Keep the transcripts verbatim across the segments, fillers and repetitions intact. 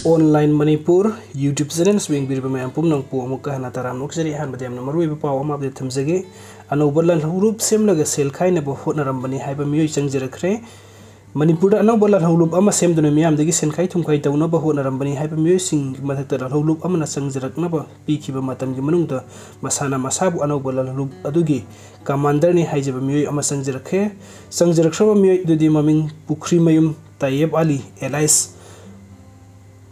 Online Manipur YouTube channels ꯌꯦꯡꯕꯤꯔꯤꯕ ꯃꯌꯥꯝ ꯄꯨꯝꯅꯃꯛꯄꯨ ꯑꯃꯨꯛꯀ ꯍꯟꯅ ꯇꯔꯥꯝꯅ ꯑꯣꯛꯆꯔꯤ꯫ ꯑꯍꯥꯟꯕꯗ ꯌꯥꯝꯅ ꯃꯔꯨꯑꯣꯏꯕ ꯄꯥꯎ ꯑꯃ update ꯊꯝꯖꯒꯦ꯫ ꯑꯅꯧꯕ ꯂꯥꯜꯍꯧꯂꯨꯞ ꯁꯦꯝꯂꯒ ꯁꯦꯜ ꯈꯥꯏꯅꯕ ꯍꯣꯠꯅꯔꯝꯕꯅꯤ ꯍꯥꯏꯕ ꯃꯤꯑꯣꯏ ꯆꯪꯖꯔꯛꯈ꯭ꯔꯦ꯫ ꯃꯅꯤꯄꯨꯔꯗ ꯑꯅꯧꯕ ꯂꯥꯜꯍꯧꯂꯨꯞ ꯑꯃ ꯁꯦꯝꯗꯨꯅ ꯃꯤꯌꯥꯝꯗꯒꯤ ꯁꯦꯟꯈꯥꯏ ꯊꯨꯝꯈꯥꯏ ꯇꯧꯅꯕ ꯍꯣꯠꯅꯔꯝꯕꯅꯤ ꯍꯥꯏꯕ ꯃꯤꯑꯣꯏꯁꯤꯡꯒꯤ ꯃꯊꯛꯇ ꯂꯥꯜꯍꯧꯂꯨꯞ ꯑꯃꯅ ꯆꯪꯖꯔꯛꯅꯕ ꯄꯤꯈꯤꯕ ꯃꯇꯝꯒꯤ ꯃꯅꯨꯡꯗ ꯃꯁꯥꯅ ꯃꯁꯥꯕꯨ ꯑꯅꯧꯕ ꯂꯥꯜꯍꯧꯂꯨꯞ ꯑꯗꯨꯒꯤ commander ꯅꯤ ꯍꯥꯏꯖꯕ ꯃꯤꯑꯣꯏ ꯑꯃ ꯆꯪꯖꯔꯛꯈ꯭ꯔꯦ꯫ ꯆꯪꯖꯔꯛꯈ꯭ꯔꯕ ꯃꯤꯑꯣꯏ ꯑꯗꯨꯗꯤ ꯃꯃꯤꯡ ꯄꯨꯈ꯭ꯔꯤꯃꯌꯨꯝ ꯇꯥꯏꯌꯦꯕ ꯑꯂꯤ alias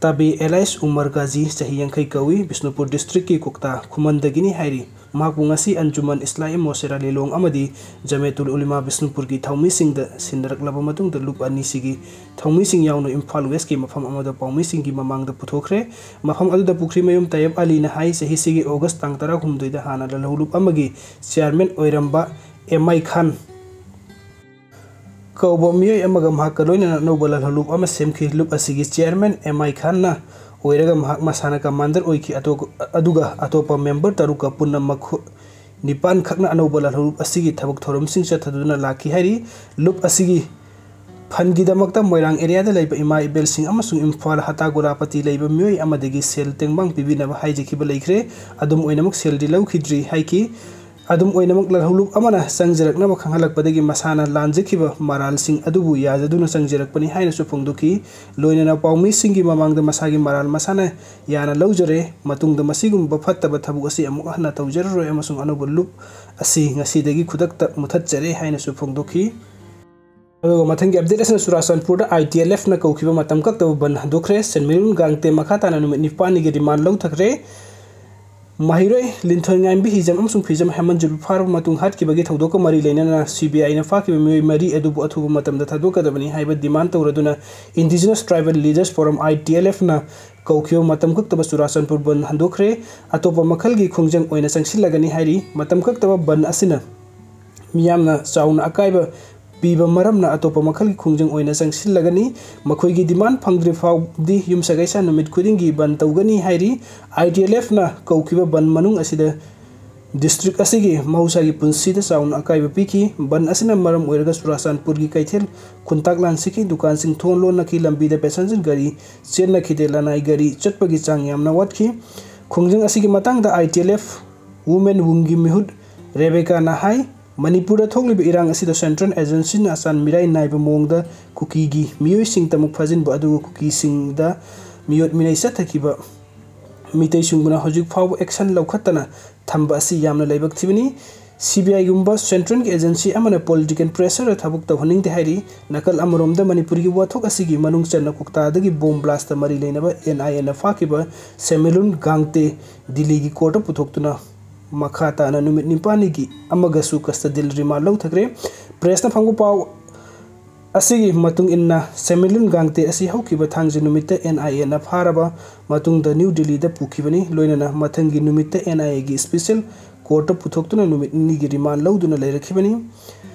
ꯇꯥꯕꯦ alias ꯎꯃꯔ ꯒꯥꯖꯤ, ꯆꯍꯤ ꯌꯥꯡꯈꯩ ꯀꯧꯏ, ꯕꯤꯁꯅꯨꯄꯨꯔ district ꯀꯤ ꯀꯣꯛꯇꯥ ꯈꯨꯃꯟꯗꯒꯤꯅꯤ ꯍꯥꯏꯔꯤ꯫ ꯃꯍꯥꯛꯄꯨ ꯉꯁꯤ ꯑꯟꯖꯨꯃꯟ ꯏꯁꯂꯥꯍꯤ ꯃꯣꯁꯦꯔꯥ ꯂꯤꯂꯣꯡ ꯑꯃꯗꯤ ꯖꯃꯦꯇꯨꯜ ꯎꯂꯤꯃꯥ ꯕꯤꯁꯅꯨꯄꯨꯔꯒꯤ ꯊꯧꯃꯤꯁꯤꯡꯗ ꯁꯤꯟꯅꯔꯛꯂꯕ ꯃꯇꯨꯡꯗ ꯂꯨꯞ ꯑꯅꯤꯁꯤꯒꯤ ꯊꯧꯃꯤꯁꯤꯡ ꯌꯥꯎꯅ ꯏꯝꯐꯥꯜ West ꯀꯤ ꯃꯐꯝ ꯑꯃꯗ ꯄꯥꯎꯃꯤꯁꯤꯡꯒꯤ ꯃꯃꯥꯡꯗ ꯄꯨꯊꯣꯛꯈ꯭ꯔꯦ꯫ ꯃꯐꯝ ꯑꯗꯨꯗ ꯄꯨꯈ꯭ꯔꯤꯃꯌꯨꯝ ꯇꯥꯌꯦꯕ ꯑꯂꯤꯅ ꯍꯥꯏ, ꯆꯍꯤꯁꯤꯒꯤ August ꯇꯥꯡ ꯇꯔꯥꯍꯨꯝꯗꯣꯏꯗ ꯍꯥꯟꯅ ꯂꯥꯜꯍꯧꯂꯨꯞ ꯑꯃꯒꯤ chairman ꯑꯣꯏꯔꯝꯕ ꯑꯦꯝ ꯑꯥꯏ ꯈꯥꯟ ꯀꯧꯕ ꯃꯤꯑꯣꯏ ꯑꯃꯒ ꯃꯍꯥꯛꯀ ꯂꯣꯏꯅꯅ ꯑꯅꯧꯕ ꯂꯥꯜꯍꯧꯂꯨꯞ ꯑꯃ ꯁꯦꯝꯈꯤ꯫ ꯂꯨꯞ ꯑꯁꯤꯒꯤ chairman ꯑꯦꯝ ꯑꯥꯏ ꯈꯥꯟꯅ ꯑꯣꯏꯔꯒ ꯃꯍꯥꯛ ꯃꯁꯥꯅ commander ꯑꯣꯏꯈꯤ꯫ ꯑꯇꯣ-, ꯑꯗꯨꯒ ꯑꯇꯣꯞꯄ member ꯇꯔꯨꯛꯀ ꯄꯨꯟꯅ ꯃꯈꯣꯏ ꯅꯤꯄꯥꯟ ꯈꯛꯅ ꯑꯅꯧꯕ ꯂꯥꯜꯍꯧꯂꯨꯞ ꯑꯁꯤꯒꯤ ꯊꯕꯛ ꯊꯧꯔꯝꯁꯤꯡ ꯆꯠꯊꯗꯨꯅ ꯂꯥꯛꯈꯤ ꯍꯥꯏꯔꯤ꯫ ꯂꯨꯞ ꯑꯁꯤꯒꯤ fund ꯒꯤꯗꯃꯛꯇ ꯃꯣꯏꯔꯥꯡ area ꯗ ꯂꯩꯕ ꯏꯃꯥ ꯏꯕꯦꯜꯁꯤꯡ ꯑꯃꯁꯨꯡ ꯏꯝꯐꯥꯜ ꯍꯇꯥꯒꯨꯂꯥꯄꯇꯤ ꯂꯩꯕ ꯃꯤꯑꯣꯏ ꯑꯃꯗꯒꯤ ꯁꯦꯜ ꯇꯦꯡꯕꯥꯡ ꯄꯤꯕꯤꯅꯕ ꯍꯥꯏꯖꯈꯤꯕ ꯂꯩꯈ꯭ꯔꯦ꯫ ꯑꯗꯨꯝ ꯑꯣꯏꯅꯃꯛ ꯁꯦꯜꯗꯤ ꯂꯧꯈꯤꯗ꯭ꯔꯤ ꯍꯥꯏꯈꯤ꯫ ꯑꯗꯨꯝ ꯑꯣꯏꯅꯃꯛ ꯂꯥꯜꯍꯧꯂꯨꯞ ꯑꯃꯅ ꯆꯪꯖꯔꯛꯅꯕ ꯈꯪꯍꯜꯂꯛꯄꯗꯒꯤ ꯃꯁꯥꯅ ꯂꯥꯟꯖꯈꯤꯕ ꯃꯔꯥꯜꯁꯤꯡ ꯑꯗꯨꯕꯨ ꯌꯥꯖꯗꯨꯅ ꯆꯪꯖꯔꯛꯄꯅꯤ ꯍꯥꯏꯅꯁꯨ ꯐꯣꯡꯗꯣꯛꯈꯤ꯫ ꯂꯣꯏꯅꯅ ꯄꯥꯎꯃꯤꯁꯤꯡꯒꯤ ꯃꯃꯥꯡꯗ ꯃꯁꯥꯒꯤ ꯃꯔꯥꯜ ꯃꯁꯥꯅ ꯌꯥꯅ ꯂꯧꯖꯔꯦ꯫ ꯃꯇꯨꯡꯗ ꯃꯁꯤꯒꯨꯝꯕ ꯐꯠꯇꯕ ꯊꯕꯛ ꯑꯁꯤ ꯑꯃꯨꯛ ꯍꯟꯅ ꯇꯧꯖꯔꯔꯣꯏ ꯑꯃꯁꯨꯡ ꯑꯅꯧꯕ ꯂꯨꯞ ꯑꯁꯤ ꯉꯁꯤꯗꯒꯤ ꯈꯨꯗꯛꯇ ꯃꯨꯊꯠꯆꯔꯦ ꯍꯥꯏꯅꯁꯨ ꯐꯣꯡꯗꯣꯛꯈꯤ꯫ ꯑꯗꯨꯒ ꯃꯊꯪꯒꯤ update ꯑꯁꯤꯅ ꯆꯨꯔꯥꯆꯥꯟꯄꯨꯔꯗ I T L F ꯅ ꯀꯧꯈꯤꯕ ꯃꯇꯝ ꯀꯛꯇꯕ ꯕꯟ ꯍꯟꯗꯣꯛꯈ꯭ꯔꯦ꯫ ꯁꯦꯟꯃꯤꯔꯨꯟ ꯒꯥꯡꯇꯦ ꯃꯈꯥ ꯇꯥꯅ ꯅꯨꯃꯤꯠ ꯅꯤꯄꯥꯜꯅꯤꯒꯤ remand ꯂꯧꯊꯈ꯭ꯔꯦ꯫ ꯃꯍꯩꯔꯣꯏ ꯂꯤꯟꯊꯣꯏ ꯉꯥꯏꯝꯕꯤ ꯍꯤꯖꯝ ꯑꯃꯁꯨꯡ ꯐꯤꯖꯝ ꯍꯦꯃꯟꯖꯨꯕꯤ ꯐꯥꯔꯕ ꯃꯇꯨꯡ ꯍꯥꯠꯈꯤꯕꯒꯤ ꯊꯧꯗꯣꯛꯀ ꯃꯔꯤ ꯂꯩꯅꯅ C B I ꯅ ꯐꯥꯈꯤꯕ ꯃꯤꯑꯣꯏ ꯃꯔꯤ ꯑꯗꯨꯕꯨ ꯑꯊꯨꯕ ꯃꯇꯝꯗ ꯊꯥꯗꯣꯛꯀꯗꯕꯅꯤ ꯍꯥꯏꯕ demand ꯇꯧꯔꯗꯨꯅ Indigenous Tribal Leaders Forum, I T L F ꯅ ꯀꯧꯈꯤꯕ ꯃꯇꯝ ꯀꯛꯇꯕ ꯆꯨꯔꯥꯆꯥꯟꯄꯨꯔ ꯕꯟ ꯍꯟꯗꯣꯛꯈ꯭ꯔꯦ꯫ ꯑꯇꯣꯞꯄ ꯃꯈꯜꯒꯤ ꯈꯣꯡꯖꯪ ꯑꯣꯏꯅ ꯆꯪꯁꯤꯜꯂꯒꯅꯤ ꯍꯥꯏꯔꯤ꯫ ꯃꯇꯝ ꯀꯛꯇꯕ ꯕꯟ ꯑꯁꯤꯅ ꯃꯤꯌꯥꯝꯅ ꯆꯥꯎꯅ ꯑꯀꯥꯏꯕ ꯄꯤꯕ ꯃꯔꯝꯅ ꯑꯇꯣꯞꯄ ꯃꯈꯜꯒꯤ ꯈꯣꯡꯖꯪ ꯑꯣꯏꯅ ꯆꯪꯁꯤꯜꯂꯒꯅꯤ꯫ ꯃꯈꯣꯏꯒꯤ demand ꯐꯪꯗ꯭ꯔꯤ ꯐꯥꯎꯕꯗꯤ ꯌꯨꯝꯁꯀꯩꯁ ꯅꯨꯃꯤꯠ ꯈꯨꯗꯤꯡꯒꯤ ꯕꯟ ꯇꯧꯒꯅꯤ ꯍꯥꯏꯔꯤ꯫ I T L F ꯅ ꯀꯧꯈꯤꯕ ꯕꯟ ꯃꯅꯨꯡ ꯑꯁꯤꯗ ꯗꯤꯁꯇ꯭ꯔꯤꯛ ꯑꯁꯤꯒꯤ ꯃꯍꯧꯁꯥꯒꯤ ꯄꯨꯟꯁꯤꯗ ꯆꯥꯎꯅ ꯑꯀꯥꯏꯕ ꯄꯤꯈꯤ꯫ ꯕꯟ ꯑꯁꯤꯅ ꯃꯔꯝ ꯑꯣꯏꯔꯒ ꯆꯨꯔꯥꯆꯥꯟꯄꯨꯔꯒꯤ ꯀꯩꯊꯦꯜ ꯈꯨꯟꯇꯥꯛ ꯂꯥꯟꯁꯤꯈꯤ, ꯗꯨꯀꯥꯟꯁꯤꯡ ꯊꯣꯡ ꯂꯣꯟꯅꯈꯤ, ꯂꯝꯕꯤꯗ ꯄꯦꯁꯦꯟꯖꯔ ꯒꯥꯔꯤ ꯆꯦꯟꯅꯈꯤꯗꯦ, ꯂꯅꯥꯏ ꯒꯥꯔꯤ ꯆꯠꯄꯒꯤ ꯆꯥꯡ ꯌꯥꯝꯅ ꯋꯥꯠꯈꯤ꯫ ꯈꯣꯡꯖꯪ ꯑꯁꯤꯒꯤ ꯃꯇꯥꯡꯗ ITLF Women Wingꯒꯤ ꯃꯤꯍꯨꯠ ꯔꯦꯕꯦꯀꯥꯅ ꯍꯥꯏ, ꯃꯅꯤꯄꯨꯔꯗ ꯊꯣꯛꯂꯤꯕ ꯏꯔꯥꯡ ꯑꯁꯤꯗ ꯁꯦꯟꯇ꯭ꯔꯦꯜ ꯑꯦꯖꯦꯟꯁꯤꯅ ꯑꯆꯥꯟ ꯃꯤꯔꯥꯏ ꯅꯥꯏꯕ ꯃꯑꯣꯡꯗ ꯀꯨꯀꯤꯒꯤ ꯃꯤꯑꯣꯏꯁꯤꯡ ꯇꯃꯨꯛ ꯐꯥꯖꯤꯟꯕ ꯑꯗꯨꯒ ꯀꯨꯀꯤꯁꯤꯡꯗ ꯃꯤꯑꯣꯠ ꯃꯤꯅꯩ ꯆꯠꯊꯈꯤꯕ ꯃꯤꯇꯩꯁꯤꯡꯕꯨꯅ ꯍꯧꯖꯤꯛ ꯐꯥꯎꯕ ꯑꯦꯛꯁꯟ ꯂꯧꯈꯠꯇꯅ ꯊꯝꯕ ꯑꯁꯤ ꯌꯥꯝꯅ ꯂꯥꯏꯕꯛ ꯊꯤꯕꯅꯤ꯫ CBIꯒꯨꯝꯕ ꯁꯦꯟꯇ꯭ꯔꯦꯜꯒꯤ ꯑꯦꯖꯦꯟꯁꯤ ꯑꯃꯅ ꯄꯣꯂꯤꯇꯤꯀꯦꯜ ꯄ꯭ꯔꯦꯁꯔꯗ ꯊꯕꯛ ꯇꯧꯍꯟꯅꯤꯡꯗꯦ ꯍꯥꯏꯔꯤ꯫ ꯅꯥꯀꯜ ꯑꯃꯔꯣꯝꯗ ꯃꯅꯤꯄꯨꯔꯒꯤ ꯋꯥꯊꯣꯛ ꯑꯁꯤꯒꯤ ꯃꯅꯨꯡ ꯆꯟꯅ ꯀꯣꯛꯇꯥꯗꯒꯤ ꯕꯣꯝ ꯕ꯭ꯂꯥꯁꯇ ꯃꯔꯤ ꯂꯩꯅꯕ NIAꯅ ꯐꯥꯈꯤꯕ ꯁꯦꯃꯤꯂꯨꯟ ꯒꯥꯡꯇꯦ ꯗꯤꯜꯂꯤꯒꯤ ꯀꯣꯔꯠꯇ ꯄꯨꯊꯣꯛꯇꯨꯅ ꯃꯈꯥ ꯇꯥꯅ ꯅꯨꯃꯤꯠ ꯅꯤꯄꯥꯜꯅꯤꯒꯤ ꯑꯃꯒꯁꯨ ꯀꯁꯇꯗꯤꯌꯦꯜ ꯔꯤꯃꯥꯟ ꯂꯧꯊꯈ꯭ꯔꯦ꯫ ꯄ꯭ꯔꯦꯁꯅ ꯐꯪꯕ ꯄꯥꯎ ꯑꯁꯤꯒꯤ ꯃꯇꯨꯡ ꯏꯟꯅ ꯁꯦꯃꯤꯂꯨꯟ ꯒꯥꯡꯇꯦ ꯑꯁꯤ ꯍꯧꯈꯤꯕ ꯊꯥꯡꯖ ꯅꯨꯃꯤꯠꯇ NIAꯅ ꯐꯥꯔꯕ ꯃꯇꯨꯡꯗ ꯅ꯭ꯌꯨ ꯗꯤꯜꯂꯤꯗ ꯄꯨꯈꯤꯕꯅꯤ꯫ ꯂꯣꯏꯅꯅ ꯃꯊꯪꯒꯤ ꯅꯨꯃꯤꯠꯇ NIAꯒꯤ ꯏꯁꯄꯤꯁꯦꯜ ꯀꯣꯔꯠꯇ ꯄꯨꯊꯣꯛꯇꯨꯅ ꯅꯨꯃꯤꯠ ꯅꯤꯅꯤꯒꯤ ꯔꯤꯃꯥꯟ ꯂꯧꯗꯨꯅ ꯂꯩꯔꯛꯈꯤꯕꯅꯤ꯫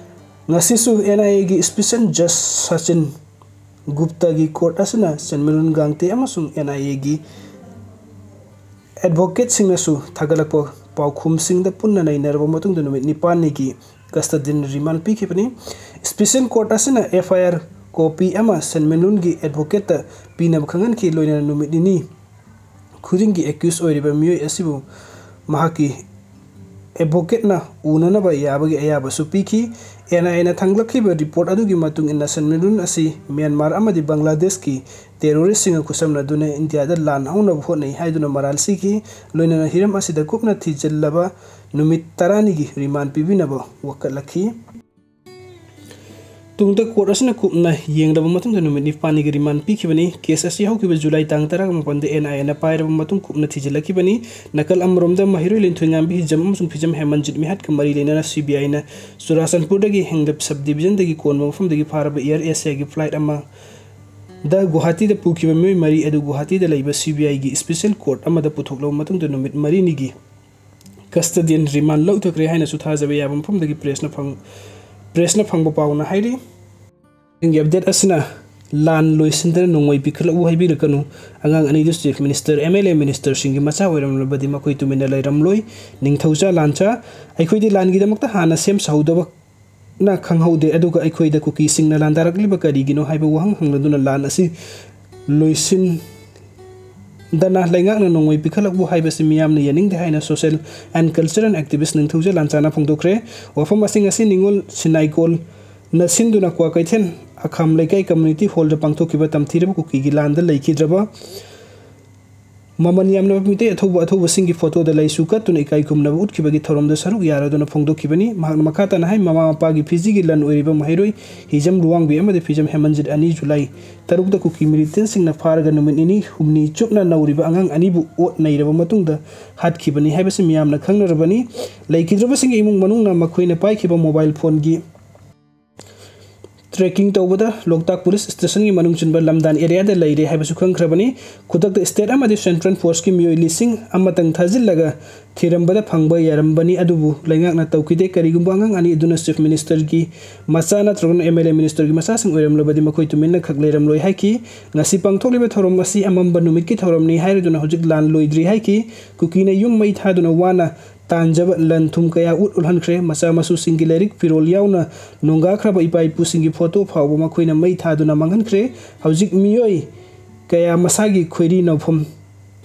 ꯉꯁꯤꯁꯨ NIAꯒꯤ ꯏꯁꯄꯤꯁꯦꯜ ꯖꯁ ꯁꯆꯤꯟ ꯒꯨꯞꯇꯥꯒꯤ ꯀꯣꯔꯠ ꯑꯁꯤꯅ ꯁꯦꯃꯤꯂꯨꯟ ꯒꯥꯡꯇꯦ ꯑꯃꯁꯨꯡ NIAꯒꯤ ꯑꯦꯗꯚꯣꯀꯦꯠꯁꯤꯡꯅꯁꯨ ꯊꯥꯒꯠꯂꯛꯄ ꯄꯥꯎꯈꯨꯝꯁꯤꯡꯗ ꯄꯨꯟꯅ ꯅꯩꯅꯔꯕ ꯃꯇꯨꯡꯗ ꯅꯨꯃꯤꯠ ꯅꯤꯄꯥꯜꯅꯤꯒꯤ ꯀꯁꯇꯗꯤꯌꯦꯜ ꯔꯤꯃꯥꯟ ꯄꯤꯈꯤꯕꯅꯤ꯫ ꯏꯁꯄꯤꯁꯦꯜ ꯀꯣꯔꯠ ꯑꯁꯤꯅ FIR ꯀꯣꯄꯤ ꯑꯃ ꯁꯦꯟꯃꯦꯟꯂꯨꯟꯒꯤ ꯑꯦꯗꯚꯣꯀꯦꯠꯇ ꯄꯤꯅꯕ ꯈꯪꯍꯟꯈꯤ, ꯂꯣꯏꯅꯅ ꯅꯨꯃꯤꯠ ꯅꯤꯅꯤ ꯈꯨꯗꯤꯡꯒꯤ ꯑꯦꯀ꯭ꯌꯨꯁ ꯑꯣꯏꯔꯤꯕ ꯃꯤꯑꯣꯏ ꯑꯁꯤꯕꯨ ꯃꯍꯥꯛꯀꯤ ꯑꯦꯗꯚꯣꯀꯦꯠꯅ ꯎꯅꯅꯕ ꯌꯥꯕꯒꯤ ꯑꯌꯥꯕꯁꯨ ꯄꯤꯈꯤ꯫ NIAꯅ ꯊꯥꯡꯒꯠꯂꯛꯈꯤꯕ ꯔꯤꯄꯣꯔꯠ ꯑꯗꯨꯒꯤ ꯃꯇꯨꯡ ꯏꯟꯅ ꯁꯦꯟꯃꯦꯟꯂꯨꯟ ꯑꯁꯤ ꯃ꯭ꯌꯥꯟꯃꯥꯔ ꯑꯃꯗꯤ ꯕꯪꯒ꯭ꯂꯥꯗꯦꯁꯀꯤ ꯇꯦꯔꯣꯔꯤꯁꯁꯤꯡꯒ ꯈꯨꯠꯁꯝꯅꯗꯨꯅ ꯏꯟꯗꯤꯌꯥꯗ ꯂꯥꯟ ꯍꯧꯅꯕ ꯍꯣꯠꯅꯩ ꯍꯥꯏꯗꯨꯅ ꯃꯔꯥꯜ ꯁꯤꯈꯤ꯫ ꯂꯣꯏꯅꯅ ꯍꯤꯔꯝ ꯑꯁꯤꯗ ꯀꯨꯞꯅ ꯊꯤꯖꯤꯜꯂꯕ ꯅꯨꯃꯤꯠ ꯇꯔꯥꯅꯤꯒꯤ ꯔꯤꯃꯥꯟ ꯄꯤꯕꯤꯅꯕ ꯋꯥꯀꯠꯂꯛꯈꯤ꯫ ꯇꯨꯡꯗ ꯀꯣꯔꯠ ꯑꯁꯤꯅ ꯀꯨꯞꯅ ꯌꯦꯡꯂꯕ ꯃꯇꯨꯡꯗ ꯅꯨꯃꯤꯠ ꯅꯤꯄꯥꯜꯅꯤꯒꯤ ꯔꯤꯃꯥꯟ ꯄꯤꯈꯤꯕꯅꯤ꯫ ꯀꯦꯁ ꯑꯁꯤ ꯍꯧꯈꯤꯕ ꯖꯨꯂꯥꯏ ꯇꯥꯡ ꯇꯔꯥꯃꯥꯄꯟꯗ NIAꯅ ꯄꯥꯏꯔꯕ ꯃꯇꯨꯡ ꯀꯨꯞꯅ ꯊꯤꯖꯤꯜꯂꯛꯈꯤꯕꯅꯤ꯫ ꯅꯥꯀꯜ ꯑꯃꯔꯣꯝꯗ ꯃꯍꯩꯔꯣꯏ ꯂꯤꯟꯊꯣꯏꯉꯥꯝꯕꯤ ꯍꯤꯖꯝ ꯑꯃꯁꯨꯡ ꯐꯤꯖꯝ ꯍꯦꯃꯟꯖꯤꯠ ꯃꯤꯍꯥꯠꯀ ꯃꯔꯤ ꯂꯩꯅꯅ CBIꯅ ꯆꯨꯔꯥꯆꯥꯟꯄꯨꯔꯗꯒꯤ ꯍꯦꯡꯂꯞ ꯁꯕ ꯗꯤꯕꯤꯖꯟꯗꯒꯤ ꯀꯣꯟꯕ ꯃꯐꯝꯗꯒꯤ ꯐꯥꯔꯕ ꯑꯦꯌꯔ ꯑꯦꯁꯤꯌꯥꯒꯤ ꯐ꯭ꯂꯥꯏꯠ ꯑꯃꯗ ꯒꯨꯋꯥꯍꯥꯇꯤꯗ ꯄꯨꯈꯤꯕ ꯃꯤꯑꯣꯏ ꯃꯔꯤ ꯑꯗꯨ ꯒꯨꯋꯥꯍꯥꯇꯤꯗ ꯂꯩꯕ CBIꯒꯤ ꯏꯁꯄꯤꯁꯦꯜ ꯀꯣꯔꯠ ꯑꯃꯗ ꯄꯨꯊꯣꯛꯂꯕ ꯃꯇꯨꯡꯗ ꯅꯨꯃꯤꯠ ꯃꯔꯤꯅꯤꯒꯤ ꯀꯁꯇꯗꯤꯌꯦꯜ ꯔꯤꯃꯥꯟ ꯂꯧꯊꯈ꯭ꯔꯦ ꯍꯥꯏꯅꯁꯨ ꯊꯥꯖꯕ ꯌꯥꯕ ꯃꯐꯝꯗꯒꯤ ꯄ꯭ꯔꯦꯁꯅ ꯐꯪ-, ꯄ꯭ꯔꯦꯁꯅ ꯐꯪꯕ ꯄꯥꯎꯅ ꯍꯥꯏꯔꯤ꯫ ꯅꯪꯒꯤ ꯑꯞꯗꯦꯠ ꯑꯁꯤꯅ ꯂꯥꯟ ꯂꯣꯏꯁꯤꯟꯗꯅ ꯅꯣꯡꯃꯩ ꯄꯤꯈꯠꯂꯛꯎ ꯍꯥꯏꯕꯤꯔꯛꯀꯅꯨ꯫ ꯑꯉꯥꯡ ꯑꯅꯤꯗꯨ chief minister, M L A ꯃꯤꯅꯤꯁꯇꯔꯁꯤꯡꯒꯤ ꯃꯆꯥ ꯑꯣꯏꯔꯝꯂꯕꯗꯤ ꯃꯈꯣꯏ ꯇꯨꯃꯤꯟꯅ ꯂꯩꯔꯝꯂꯣꯏ꯫ ꯅꯤꯡꯊꯧꯖꯥ ꯂꯥꯟꯆꯥ, ꯑꯩꯈꯣꯏꯗꯤ ꯂꯥꯟꯒꯤꯗꯃꯛꯇ ꯍꯥꯟꯅ ꯁꯦꯝ ꯁꯥꯍꯧꯗꯕꯅ ꯈꯪꯍꯧꯗꯦ, ꯑꯗꯨꯒ ꯑꯩꯈꯣꯏꯗ ꯀꯨꯀꯤꯁꯤꯡꯅ ꯂꯥꯟꯗꯥꯔꯛꯂꯤꯕ ꯀꯔꯤꯒꯤꯅꯣ ꯍꯥꯏꯕ ꯋꯥꯍꯪ ꯍꯪꯂꯗꯨꯅ ꯂꯥꯟ ꯑꯁꯤ ꯂꯣꯏꯁꯤꯟꯗꯅ ꯂꯩꯉꯥꯛꯅ ꯅꯣꯡꯃꯩ ꯄꯤꯈꯠꯂꯛꯎ ꯍꯥꯏꯕꯁꯤ ꯃꯤꯌꯥꯝꯅ ꯌꯥꯅꯤꯡꯗꯦ ꯍꯥꯏꯅ social and cultural activist ꯅꯤꯡꯊꯧꯖꯥ ꯂꯥꯟꯆꯥꯅ ꯐꯣꯡꯗꯣꯛꯈ꯭ꯔꯦ꯫ ꯋꯥꯐꯝ ꯑꯁꯤ ꯉꯁꯤ ꯅꯤꯉꯣꯜ ꯁꯤꯟꯅꯥꯏꯀꯣꯜ ꯅ ꯁꯤꯟꯗꯨꯅ ꯀ꯭ꯋꯥꯀꯩꯊꯦꯜ ꯑꯈꯥꯝ ꯂꯩꯀꯥꯏ community hall ꯗ ꯄꯥꯡꯊꯣꯛꯈꯤꯕ ꯇꯝꯊꯤꯔꯕ ꯀꯨꯀꯤꯒꯤ ꯂꯥꯟꯗ ꯂꯩꯈꯤꯗ꯭ꯔꯕ ꯃꯃꯜ ꯌꯥꯝꯂꯕ ꯃꯤꯇꯩ ꯑꯊꯧꯕ ꯑꯊꯧꯕꯁꯤꯡꯒꯤ ꯐꯣꯇꯣꯗ ꯂꯩꯁꯨ ꯀꯠꯇꯨꯅ ꯏꯀꯥꯏ ꯈꯨꯝꯅꯕ ꯎꯠꯈꯤꯕꯒꯤ ꯊꯧꯔꯝꯗ ꯁꯔꯨꯛ ꯌꯥꯔꯗꯨꯅ ꯐꯣꯡꯗꯣꯛꯈꯤꯕꯅꯤ꯫ ꯃꯍꯥꯛꯅ ꯃꯈꯥ ꯇꯥꯅ ꯍꯥꯏ, ꯃꯃꯥ ꯃꯄꯥꯒꯤ ꯐꯤꯖꯤꯒꯤ ꯂꯟ ꯑꯣꯏꯔꯤꯕ ꯃꯍꯩꯔꯣꯏ ꯍꯤꯖꯝ ꯂꯨꯋꯥꯡꯕꯤ ꯑꯃꯗꯤ ꯐꯤꯖꯝ ꯍꯦꯃꯟꯖꯤꯠ ꯑꯅꯤ ꯖꯨꯂꯥꯏ ꯇꯔꯨꯛꯇ ꯀꯨꯀꯤ ꯃꯤꯂꯤꯇꯦꯟꯁꯤꯡꯅ ꯐꯥꯔꯒ ꯅꯨꯃꯤꯠ ꯅꯤꯅꯤ ꯍꯨꯝꯅꯤ ꯆꯨꯞꯅ ꯅꯧꯔꯤꯕ ꯑꯉꯥꯡ ꯑꯅꯤꯕꯨ ꯑꯣꯠ ꯅꯩꯔꯕ ꯃꯇꯨꯡꯗ ꯍꯥꯠꯈꯤꯕꯅꯤ ꯍꯥꯏꯕꯁꯤ ꯃꯤꯌꯥꯝꯅ ꯈꯪꯅꯔꯕꯅꯤ꯫ ꯂꯩꯈꯤꯗ꯭ꯔꯕꯁꯤꯡꯒꯤ ꯏꯃꯨꯡ ꯃꯅꯨꯡꯅ ꯃꯈꯣꯏꯅ ꯄꯥꯏꯈꯤꯕ ꯃꯣꯕꯥꯏꯜ ꯐꯣꯟꯒꯤ tracking ꯇꯧꯕꯗ ꯂꯣꯛꯇꯥꯛ ꯄꯨꯂꯤꯁ ꯁ꯭ꯇꯦꯁꯟꯒꯤ ꯃꯅꯨꯡ ꯆꯟꯕ ꯂꯝꯗꯥꯟ ꯑꯦꯔꯤꯌꯥꯗ ꯂꯩꯔꯦ ꯍꯥꯏꯕꯁꯨ ꯈꯪꯈ꯭ꯔꯕꯅꯤ꯫ ꯈꯨꯗꯛꯇ ꯁ꯭ꯇꯦꯠ ꯑꯃꯗꯤ ꯁꯦꯟꯇ꯭ꯔꯦꯜ ꯐꯣꯔꯁꯀꯤ ꯃꯤꯑꯣꯏ ꯂꯤꯁꯤꯡ ꯑꯃꯇꯪ ꯊꯥꯖꯤꯜꯂꯒ ꯊꯤꯔꯝꯕꯗ ꯐꯪꯕ ꯌꯥꯔꯝꯕꯅꯤ, ꯑꯗꯨꯕꯨ ꯂꯩꯉꯥꯛꯅ ꯇꯧꯈꯤꯗꯦ꯫ ꯀꯔꯤꯒꯨꯝꯕ ꯑꯉꯥꯡ ꯑꯅꯤ ꯑꯗꯨꯅ ꯆꯤꯐ ꯃꯤꯅꯤꯁꯇꯔꯒꯤ ꯃꯆꯥ ꯅꯠꯇ꯭ꯔꯒꯅ ꯑꯦꯝ ꯑꯦꯜ ꯑꯦ ꯃꯤꯅꯤꯁꯇꯔꯒꯤ ꯃꯆꯥꯁꯤꯡ ꯑꯣꯏꯔꯝꯂꯕꯗꯤ ꯃꯈꯣꯏ ꯇꯨꯃꯤꯟꯅ ꯈꯛ ꯂꯩꯔꯝꯂꯣꯏ ꯍꯥꯏꯈꯤ꯫ ꯉꯁꯤ ꯄꯥꯡꯊꯣꯛꯂꯤꯕ ꯊꯧꯔꯝ ꯑꯁꯤ ꯑꯃꯝꯕ ꯅꯨꯃꯤꯠꯀꯤ ꯊꯧꯔꯝꯅꯤ ꯍꯥꯏꯔꯗꯨꯅ ꯍꯧꯖꯤꯛ ꯂꯥꯟ ꯂꯣꯏꯗ꯭ꯔꯤ ꯍꯥꯏꯈꯤ꯫ ꯀꯨꯀꯤꯅ ꯌꯨꯝ ꯃꯩ ꯊꯥꯗꯨꯅ ꯋꯥꯅ ꯇꯥꯟꯖꯕ ꯂꯟ ꯊꯨꯝ ꯀꯌꯥ ꯎꯠ ꯎꯠꯍꯟꯈ꯭ꯔꯦ꯫ ꯃꯆꯥ ꯃꯁꯨꯁꯤꯡꯒꯤ ꯂꯥꯏꯔꯤꯛ ꯐꯤꯔꯣꯜ ꯌꯥꯎꯅ ꯅꯣꯡꯒꯥꯈ꯭ꯔꯕ ꯏꯄꯥ ꯏꯄꯨꯁꯤꯡꯒꯤ ꯐꯣꯇꯣ ꯐꯥꯎꯕ ꯃꯈꯣꯏꯅ ꯃꯩ ꯊꯥꯗꯨꯅ ꯃꯥꯡꯍꯟꯈ꯭ꯔꯦ꯫ ꯍꯧꯖꯤꯛ ꯃꯤꯑꯣꯏ ꯀꯌꯥ ꯃꯁꯥꯒꯤ ꯈꯣꯏꯔꯤ ꯅꯧꯐꯝ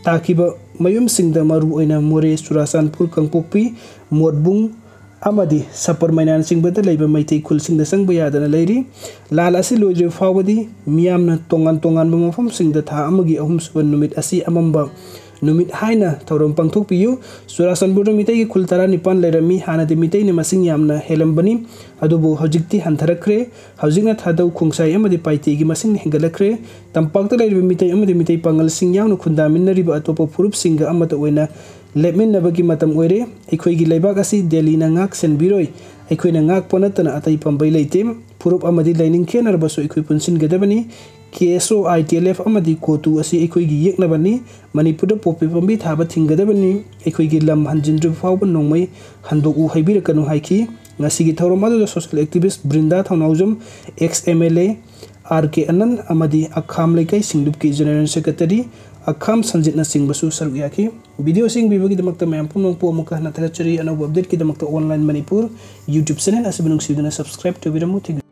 ꯇꯥꯈꯤꯕ ꯃꯌꯨꯝꯁꯤꯡꯗ, ꯃꯔꯨꯑꯣꯏꯅ ꯃꯣꯔꯦ, ꯆꯨꯔꯥꯆꯥꯟꯄꯨꯔ, ꯀꯥꯡꯄꯣꯛꯄꯤ, ꯃꯣꯠꯕꯨꯡ ꯑꯃꯗꯤ ꯁꯄꯔ ꯃꯩꯅꯥꯅꯆꯤꯡꯕꯗ ꯂꯩꯕ ꯃꯩꯇꯩ ꯈꯨꯜꯁꯤꯡꯗ ꯆꯪꯕ ꯌꯥꯗꯅ ꯂꯩꯔꯤ꯫ ꯂꯥꯟ ꯑꯁꯤ ꯂꯣꯏꯗ꯭ꯔꯤꯕ ꯐꯥꯎꯕꯗꯤ ꯃꯤꯌꯥꯝꯅ ꯇꯣꯉꯥꯟ ꯇꯣꯉꯥꯟꯕ ꯃꯐꯝꯁꯤꯡꯗ ꯊꯥ ꯑꯃꯒꯤ ꯑꯍꯨꯝꯁꯨꯕ ꯅꯨꯃꯤꯠ ꯑꯁꯤ ꯑꯃꯝꯕ ꯅꯨꯃꯤꯠ ꯍꯥꯏꯅ ꯊꯧꯔꯝ ꯄꯥꯡꯊꯣꯛꯄꯤꯌꯨ꯫ ꯆꯨꯔꯥꯆꯥꯟꯄꯨꯔꯗ ꯃꯤꯇꯩꯒꯤ ꯈꯨꯜ ꯇꯔꯥꯅꯤꯄꯥꯟ ꯂꯩꯔꯝꯃꯤ꯫ ꯍꯥꯟꯅꯗꯤ ꯃꯤꯇꯩꯅ ꯃꯁꯤꯡ ꯌꯥꯝꯅ ꯍꯦꯜꯂꯝꯕꯅꯤ, ꯑꯗꯨꯕꯨ ꯍꯧꯖꯤꯛꯇꯤ ꯍꯟꯊꯔꯛꯈ꯭ꯔꯦ꯫ ꯍꯧꯖꯤꯛꯅ ꯊꯥꯗꯧ, ꯈꯣꯡꯁꯥꯏ ꯑꯃꯗꯤ ꯄꯥꯏꯇꯦꯒꯤ ꯃꯁꯤꯡꯅ ꯍꯦꯟꯒꯠꯂꯛꯈ꯭ꯔꯦ꯫ ꯇꯝꯄꯥꯛꯇ ꯂꯩꯔꯤꯕ ꯃꯤꯇꯩ ꯑꯃꯗꯤ ꯃꯤꯇꯩ ꯄꯥꯉꯜꯁꯤꯡ ꯌꯥꯎꯅ ꯈꯨꯟꯗꯥꯃꯤꯟꯅꯔꯤꯕ ꯑꯇꯣꯞꯄ ꯐꯨꯔꯨꯞꯁꯤꯡꯒ ꯑꯃꯠꯇ ꯑꯣꯏꯅ ꯂꯦꯞꯃꯤꯟꯅꯕꯒꯤ ꯃꯇꯝ ꯑꯣꯏꯔꯦ꯫ ꯑꯩꯈꯣꯏꯒꯤ ꯂꯩꯕꯥꯛ ꯑꯁꯤ ꯗꯦꯜꯂꯤꯅ ꯉꯥꯛ ꯁꯦꯟꯕꯤꯔꯣꯏ꯫ ꯑꯩꯈꯣꯏꯅ ꯉꯥꯛꯄ ꯅꯠꯇꯅ ꯑꯇꯩ ꯄꯥꯝꯕꯩ ꯂꯩꯇꯦ꯫ ꯐꯨꯔꯨꯞ ꯑꯃꯗꯤ ꯂꯥꯏꯅꯤꯡ ꯈꯦꯠꯅꯔꯕꯁꯨ ꯑꯩꯈꯣꯏ ꯄꯨꯟꯁꯤꯟꯒꯗꯕꯅꯤ꯫ ꯀꯦ ꯑꯦꯁ ꯑꯣ, ꯑꯥꯏ ꯇꯤ ꯑꯦꯜ ꯑꯦꯐ ꯑꯃꯗꯤ ꯀꯣꯇꯨ ꯑꯁꯤ ꯑꯩꯈꯣꯏꯒꯤ ꯌꯦꯛꯅꯕꯅꯤ꯫ ꯃꯅꯤꯄꯨꯔꯗ ꯄꯣꯄꯤ ꯄꯥꯝꯕꯤ ꯊꯥꯕ ꯊꯤꯡꯒꯗꯕꯅꯤ꯫ ꯑꯩꯈꯣꯏꯒꯤ ꯂꯝ ꯍꯟꯖꯤꯟꯗ꯭ꯔꯤꯕ ꯐꯥꯎꯕ ꯅꯣꯡꯃꯩ ꯍꯟꯗꯣꯛꯎ ꯍꯥꯏꯕꯤꯔꯛꯀꯅꯨ ꯍꯥꯏꯈꯤ꯫ ꯉꯁꯤꯒꯤ ꯊꯧꯔꯝ ꯑꯗꯨꯗ social activist Brinda Thounaojam, ex M L A R K Anand ꯑꯃꯗꯤ ꯑꯈꯥꯝ ꯂꯩꯀꯥꯏ ꯁꯤꯡꯂꯨꯞꯀꯤ General Secretary ꯑꯈꯥꯝ ꯁꯟꯖꯤꯠꯅꯆꯤꯡꯕꯁꯨ ꯁꯔꯨꯛ ꯌꯥꯈꯤ꯫ Video ꯑꯁꯤ ꯌꯦꯡꯕꯤꯕꯒꯤꯗꯃꯛꯇ ꯃꯌꯥꯝ ꯄꯨꯝꯅꯃꯛꯄꯨ ꯑꯃꯨꯛꯀ ꯍꯟꯅ ꯊꯥꯒꯠꯆꯔꯤ꯫ ꯑꯅꯧꯕ updateꯀꯤꯗꯃꯛꯇ Online Manipur YouTube channel ꯑꯁꯤꯕꯨ ꯅꯨꯡꯁꯤꯗꯨꯅ subscribe ꯇꯧꯕꯤꯔꯝꯃꯨ꯫ Thank you꯫